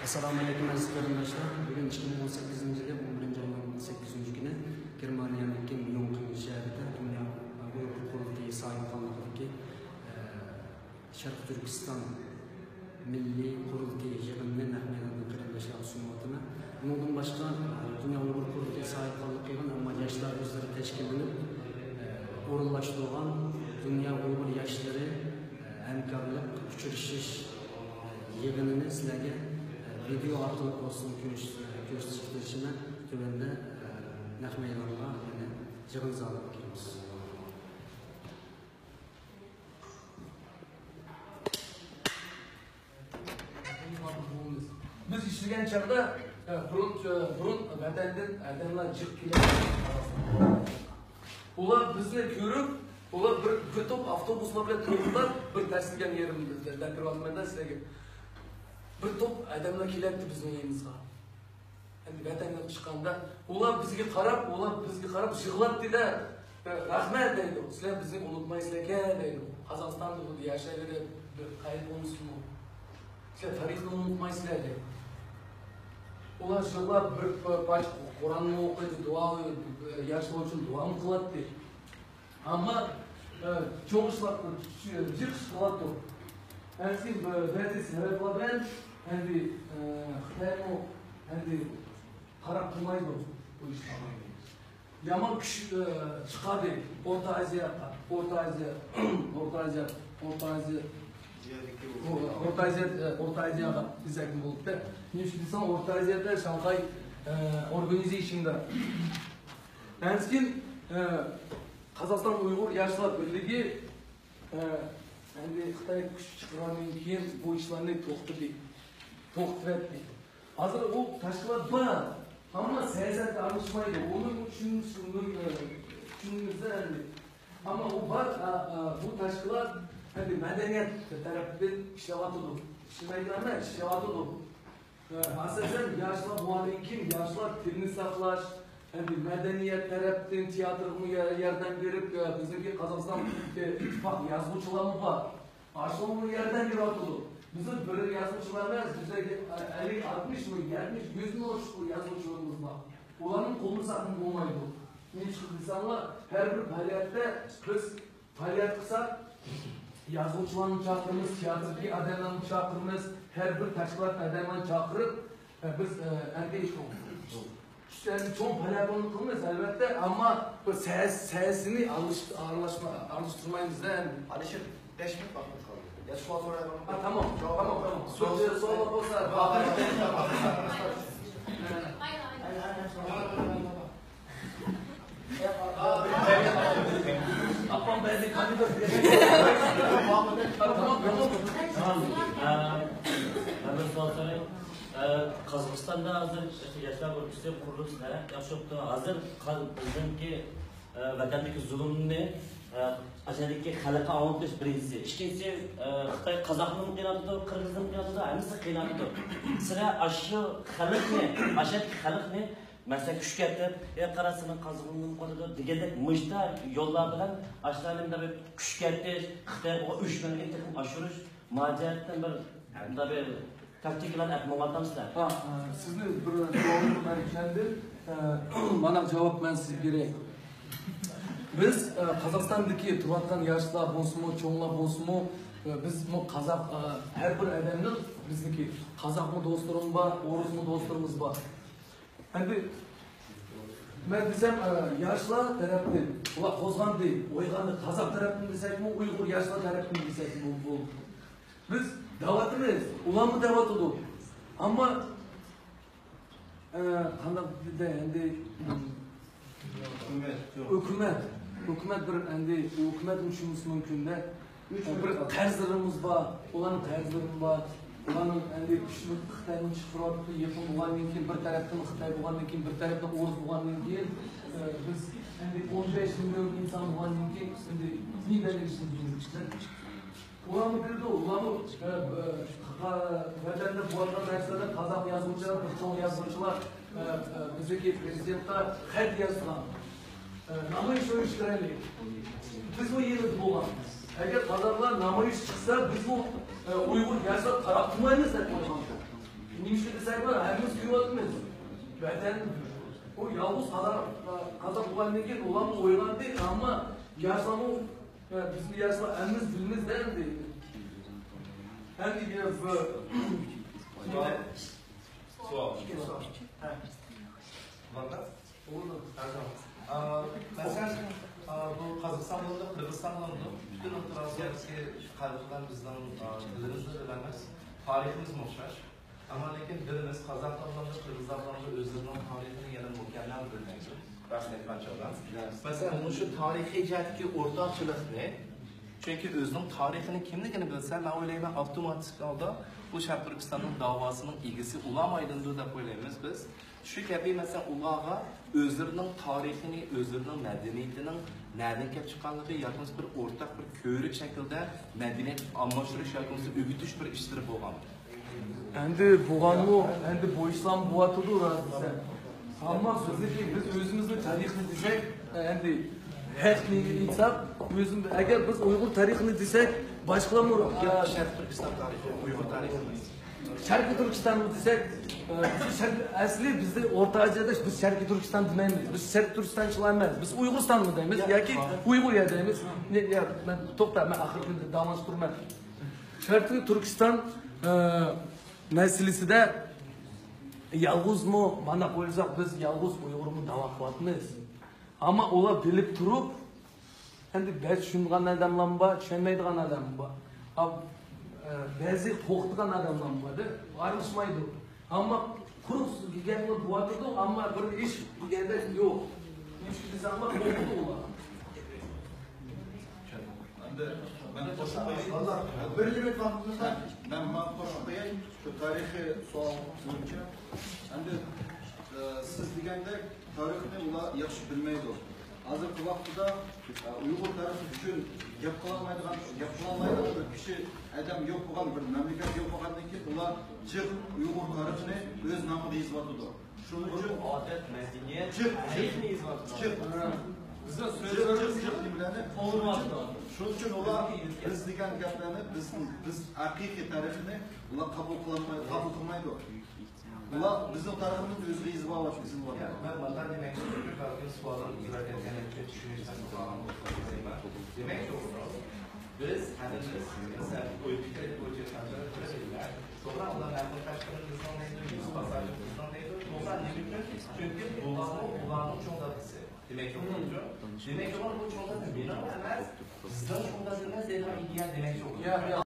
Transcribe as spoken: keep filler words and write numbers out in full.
ئەسسالامۇ ئەلەيكۇم، ئەزىز قېرىنداشلار. بۈگۈن ئىككى مىڭ ئون سەككىزىنچى يىلى ئون بىرىنچى ئاينىڭ ئون سەككىزىنچى كۈنى گېرمانىيەنىڭكى ميۇنخېن شەھىرىدە دۇنيا ئۇيغۇر قۇرۇلتىيى ساھىبخانلىقىدىكى، ئە، شەرقىي تۈركىستان مىللىي قۇرۇلتىيى يىغىنىنى نەق مەيداندىن قېرىنداشلارغا سۇنۇۋاتىمەن. بۇنىڭدىن باشقا، ئە، دۇنيا ئۇيغۇر قۇرۇلتىيى ساھىبخانلىق قىلغان، ئەمما ياشلار ئۆزلىرى تەشكىللىنىپ، ئە، ئورۇنلاشتۇرغان دۇنيا ئۇيغۇر ياشلىرى، ئە، ھەمكارلىق ئۇچرىشىش، ئە، يىغىنىنى سىلەرگە، ئە، ۋىدېئو ئارقىلىق بولسىمۇ كۆرۈش-، ئە، كۆرسىتىشكە تىرىشىمەن. تۆۋەندە، ئە، نەق مەيدانغا، يەنى يىغىن زالىغا كىرىمىز. بىز ئىشلىگەن چاغدا، ئە، بۇرۇن، ئە، بۇرۇن ۋەتەندىن ئادەملەر جىق كېلەتتى. ئۇلار بىزنى كۆرۈپ، ئۇلار بىر، بىر توپ ئاپتوبۇسلار بىلەن توپلاپ، بىر تەرسلىگەن يېرىمدە كىرىۋاتىمەن سىلەرگە. بىر توپ ئادەملەر كېلەتتى بىزنىڭ يېنىمىزغا. ئەمدى ۋەتەندىن چىققاندا، ئۇلار بىزگە قاراپ، ئۇلار بىزگە قاراپ يىغلاپتىدە، رەھمەت دەيدۇ. سىلەر بىزنى ئۇنتۇمايسىلەركەن دەيدۇ. قازاقىستاندا بۇ ياشايۋېرىپ بىر قايىل بولمىسۇنمۇ؟ سىلەر تارىخنى ئۇنتۇمايسىلەر دەيدۇ. ئۇلار يىغلاپ بىر پارچە قۇرئاننى ئوقۇيدۇ، دۇئا، ياشلار ئۈچۈن دۇئامۇ قىلاتتى. ئەمما، ئە، چوڭ ئىشلار، جىق ئىش قىلاتتۇق. ئەمدى بەزى سەۋەبلەر بىلەن ئەمدى، ئە، خىتايمۇ ئەمدى قاراپ تۇرمايدۇ بۇ ئىشلارغا. يامان كۈچ، ئە، چىقاردى ئورتا ئازىياغا، ئورتا ئازىيا، ئورتا ئازىيا، ئورتا ئازىيا، ئورتا ئازىيا، ئە، ئورتا ئازىياغا بىزەكمۇ بولۇپتۇ. نېمىشقا دېسەڭ، ئورتا ئازىيادا شاڭخەي، ئە، ئورگانىزېيشندا. ئەمدى، ئە، قازاقىستان ئۇيغۇر ياشلار بىرلىكى، ئە، ئەمدى خىتاي كۈچ چىقارغاندىن كېيىن بۇ ئىشلارنى توختىتى، توختىتىۋەتتى. ھازىر ئۇ تەشكىلات بار، ئەمما سىياسەتكە ئارىلاشمايدۇ. ئۇنى چۈشىنىش، ئۇنى، ئە، چۈشىنىمىز ئەمدى. ئەمما ئۇ بار، ئە، ئە، بۇ تەشكىلات ئەمدى مەدەنىيەت تەرەپتىن ئىشلەۋاتىدۇ. ئىشلىمەيدۇ ئەمەس، ئىشلەۋاتىدۇ. ئاساسەن ياشلار بولغاندىن كېيىن ياشلار تىلنى ساقلاش، ئەمدى مەدەنىيەت تەرەپتىن تىياتىرغىمۇ يا-، ياردەم بېرىپ، بىزنىڭكى قازاقىستان ئىتتىپاق يازغۇچىلارمۇ بار. ئاشۇلارمۇ ياردەم بېرىۋاتىدۇ. بىزنىڭ بىر يازغۇچىلار ئەمەس، بىزدە ئەللىك، ئاتمىش مىڭ، يەتمىش، يۈز مىڭ يازغۇچىلىرىمىز بار. ئۇلارنى قوللىساقمۇ بولمايدۇ. نېمىشقا دېسەڭلار، ھەر بىر پائالىيەتتە بىز پائالىيەت قىلساق، يازغۇچىلارنى چاقىرىمىز، تىياتىردىكى ئادەملەرنى چاقىرىمىز، ھەر بىر تەشكىلات ئادەملەرنى چاقىرىپ، ئە، بىز، ئە، ئەمدى چوڭ، چوڭ پائالىيەتنى قىلىمىز، ئەلۋەتتە، ئەمما بۇ سەس-، سەسىنى ئارىلىش-، ئارىلاشما-، ئارىلاشتۇرمايمىز-دە ئەمدى. ئالىشىر، بەش مىنۇت ۋاقتىمىز قالدى. يا سوئال سورايمەن. ھە، تامام، تامام، تامام. سوئال، سوئال بولسا، ئاپام بەزى كاندىدات. قازاقىستاندا ھازىر ياشلار گۇرۇپپىسى قۇرۇلۇپ، ياخشى بوپتۇ. ھازىر بىزنىڭكى ۋەتەندىكى زۇلۇمنى ئاشۇندىكى خەلققە ئاڭلىتىش بىرىنچىسى. ئىككىنچىسى، خىتاي قازاقنىمۇ قىيناپتۇ، قىرغىزنىمۇ قىيناپتۇ، ھەممىسى قىيناپتۇ. سىلەر ئاشۇ خەلقنى، ئاشۇندىكى خەلقنى مەسىلەن، كۈچكە ئېتىپ، ئە، قارا، سېنىڭ قازىقىڭنى قوتىدۇ دېگەندەك مۇشتا يوللار بىلەن ئاشۇلارنى مۇنداق بىر كۈچكە ئېتىش، خىتايغا ئۆچمەنلىكنى تېخىمۇ ئاشۇرۇش مۇھاجىرەتتىن بىر، مۇنداق بىر تاكتىكىلارنى ئېلىپ ماڭىۋاتامسىلەر؟ ھە، ئە، سىزنى بىر سوئالنى مەن چۈشەندىم. ئە، مانا جاۋاب مەن سىزگە بېرەي. بىز، ئە، قازاقىستاندىكى تۇرۇۋاتقان ياشلار بولسىمۇ، چوڭلار بولسىمۇ، ئە، بىزمۇ قازاق، ئە، ھەر بىر ئادەمنىڭ بىزنىڭكى قازاقمۇ دوستلىرىمىز بار، ئورۇسمۇ دوستلىرىمىز بار. ئەمدى مەن دېسەم، ئە، ياشلار تەرەپتىن، ئۇلار قوزغاندى، ئويغاندى، قازاق تەرەپتىن دېسەكمۇ، ئۇيغۇر ياشلار تەرەپتىن دېسەكمۇ بولىدۇ. بىز دەۋاتىمىز، ئۇلارمۇ دەۋاتىدۇ. ئەمما، ئە، قانداق دېدى، ئەمدى، ھۆكۈمەت، ھۆكۈمەت بىر، ئەمدى ھۆكۈمەتمۇ چۈشىنىشى مۇمكىن-دە. بىر قەرزلىرىمىز بار، ئۇلارنىڭ قەرزلىرىمۇ بار. ئۇلارنىڭ ئەمدى كۈچىنى خىتاينىڭ چىقىرىۋاتىدۇ. يېقىن بولغاندىن كېيىن، بىر تەرەپتىن خىتاي بولغاندىن كېيىن، بىر تەرەپتىن ئورۇس بولغاندىن كېيىن، ئە، بىز ئەمدى ئون بەش مىليون ئىنسان بولغاندىن كېيىن، ئەمدى نېمە دەيمىز بىز؟ ئۇلارمۇ بىلىدۇ، ئۇلارمۇ، ئە، ئە، ۋەتەندە بولغان نەرسىلەردە قازاق يازغۇچىلار، بىر چوڭ يازغۇچىلار، ئە، ئە، بىزدىكى پرېزىدېنتقا خەت يازغان. ئە، نامايىش ئۇيۇشتۇرايلى. بىزمۇ يېنىدا بولغان. ئەگەر قازاقلار نامايىش چىقسا، بىزمۇ، ئە، ئۇيغۇر ياشلار قاراپ تۇرمايمىز دەپ قويغان. نېمىشقا ۋەتەن، ئۇ يالغۇز قازاق، قازاق بولغاندىن كېيىن ئۇلارمۇ ئويغاندى، ئەمما ياشلارمۇ، بىزمۇ ياشلار ھەممىمىز بىلىمىز دە ئەمدى. ئەمدى بىر سوئال. ئىككى سوئال. ھە. بولدى. ئە، مەسىلەن، ئە، بۇ قازاقىستان بولىدۇ، قىرغىزىستان بولىدۇ، پۈتۈن ئوتتۇرا ئاسىيادىكى خەلق بىلەن بىزنىڭ، ئە، تىلىمىزمۇ بىلەن ئەمەس، تارىخىمىزمۇ ئوخشاش. ئەمما لېكىن بىلىمىز، قازاقلار بىلەن قىرغىزلار بىلەن ئۆزلىرىنىڭ تارىخىنى يەنە مۇكەممەل بىلمەيدۇ. راستىنى ئېيتقان چاغدا. مەسىلەن، مۇشۇ تارىخىي جەھەتتىكى ئورتاقچىلىقنى، چۈنكى ئۆزىنىڭ تارىخىنى كىملىكىنى بىلسە، مەن ئويلايمەن، ئاپتوماتىك ھالدا بۇ شەرقىي تۈركىستاننىڭ داۋاسىنىڭ ئىگىسى ئۇلارمۇ ئايلىنىدۇ دەپ ئويلايمىز بىز. شۇ كەبى، مەسىلەن، ئۇلارغا ئۆزلىرىنىڭ تارىخىنى، ئۆزلىرىنىڭ مەدەنىيىتىنىڭ نەدىن كېلىپ چىققانلىقى ياكى بولمىسا بىر ئورتاق بىر كۆۋرۈك شەكلىدە مەدەنىيەت ئالماشتۇرۇش ياكى بولمىسا ئۆگىتىش بىر ئىشلىرى بولغان. ئەمدى بولغانمۇ، ئەمدى بۇ ئىشلارمۇ بولۇۋاتىدۇ، راست دېسەم. ئەمما بىزنىڭكى، بىز ئۆزىمىزنىڭ تارىخىنى دېسەك، ئەمدى ھەقنى ئېيتساق، ئۆزىمىز، ئەگەر بىز ئۇيغۇر تارىخىنى دېسەك، باشقىلارمۇ، يا، شەرقىي تۈركىستان تارىخى، ئۇيغۇر تارىخى ئەمەس. شەرقىي تۈركىستانمۇ دېسەك، ئە، بىز شەرق-، ئەسلى بىزدە ئورتا ئازىيادا بىز شەرقىي تۈركىستان دېمەيمىز. بىز شەرقىي تۈركىستانچىلار ئەمەس. بىز ئۇيغۇرىستانمۇ دەيمىز يا، ياكى ئۇيغۇر يا دەيمىز. يا، يا، مەن، توختا، مەن ئاخىرقى كۈندە داۋاملاشتۇرىمەن. شەرقىي تۈركىستان، ئە، مەسىلىسىدە يالغۇزمۇ مانا قويساق، بىز يالغۇز ئۇيغۇرمۇ داۋا قىلىۋاتىمىز. ئەمما ئۇلار بىلىپ تۇرۇپ، ئەمدى بەزى چۈشىنىدىغان ئادەملەرمۇ بار، چۈشەنمەيدىغان ئادەممۇ بار. ئا، ئە، بەزى قورقىدىغان ئادەملەرمۇ بار-دە، ئارىلىشمايدۇ. ئەمما قۇرۇق گەپلا بولۇۋاتىدۇ، ئەمما بىر ئىش دېگەندە يوق. نېمىشقا دېسەڭلار، قورقىدۇ ئۇلار. ئەمدى مەن قوشۇپ قوياي. بىر مىنۇت ۋاقتىمىز بار. مەن، مەن قوشۇپ قوياي. شۇ تارىخىي سوئال بويىچە. ئەمدى، ئە، سىز دېگەندەك تارىخنى ئۇلار ياخشى بىلمەيدۇ. ھازىرقى ۋاقىتتا، ئە، ئۇيغۇر تارىخى ئۈچۈن گەپ قىلالمايدىغان، گەپ قىلالمايدىغان بىر كىشى، ئادەم يوق بولغان، بىر مەملىكەت يوق بولغاندىن كېيىن ئۇلار جىق ئۇيغۇر تارىخىنى ئۆز نامىغا يېزىۋاتىدۇ. شۇنىڭ ئۈچۈن ئادەت، مەدەنىيەت، جىق، جىق، تارىخنى يېزىۋاتىدۇ. جىق. بىزدە جىق، سۆزلىرىمىز جىق، جىق نېمىلەرنى قوغلىنىۋاتىدۇ. شۇنىڭ ئۈچۈن ئۇلار بىز دېگەن گەپلەرنى، بىز، بىز ھەقىقىي تارىخنى ئۇلار قوبۇل قىلالماي-، قوبۇل قىلمايدۇ. ئۇلار بىزنىڭ تارىخىمىزنى ئۆزىگە يېزىپ ئالىۋاتىدۇ، يېزىپ ئالىۋاتىدۇ. مەن مانداق دېمەكچى، سوئالنى ئىجرا ئەتكەندىن كېيىن چۈشىنىشتە قالغان بولسا دەيمەن. دېمەكچى بولغىنىم، بىز ھەممىمىز، مەسىلەن، ئوي پىكىر بويىچە ئېيتقاندا، بىر دېگەن، توغرا، ئۇلار مەمۇر قەشقىرىمىزنىڭ دەيدۇ، يۈسۈپ قاساجىمىزنىڭ دەيدۇ. توغرا، نېمە ئۈچۈن؟ چۈنكى بۇلارمۇ ئۇلارنىڭ چوڭ دادىسى. دېمەكچى بولغىنىم، دېمەكچى بولغىنىم، بۇ چوڭ دادا مېنىڭ ئەمەس، بىزنىڭ چوڭ دادىمىز دەيدىغان ئىدىيە دېمەكچى بولغىنىم. يا، يا.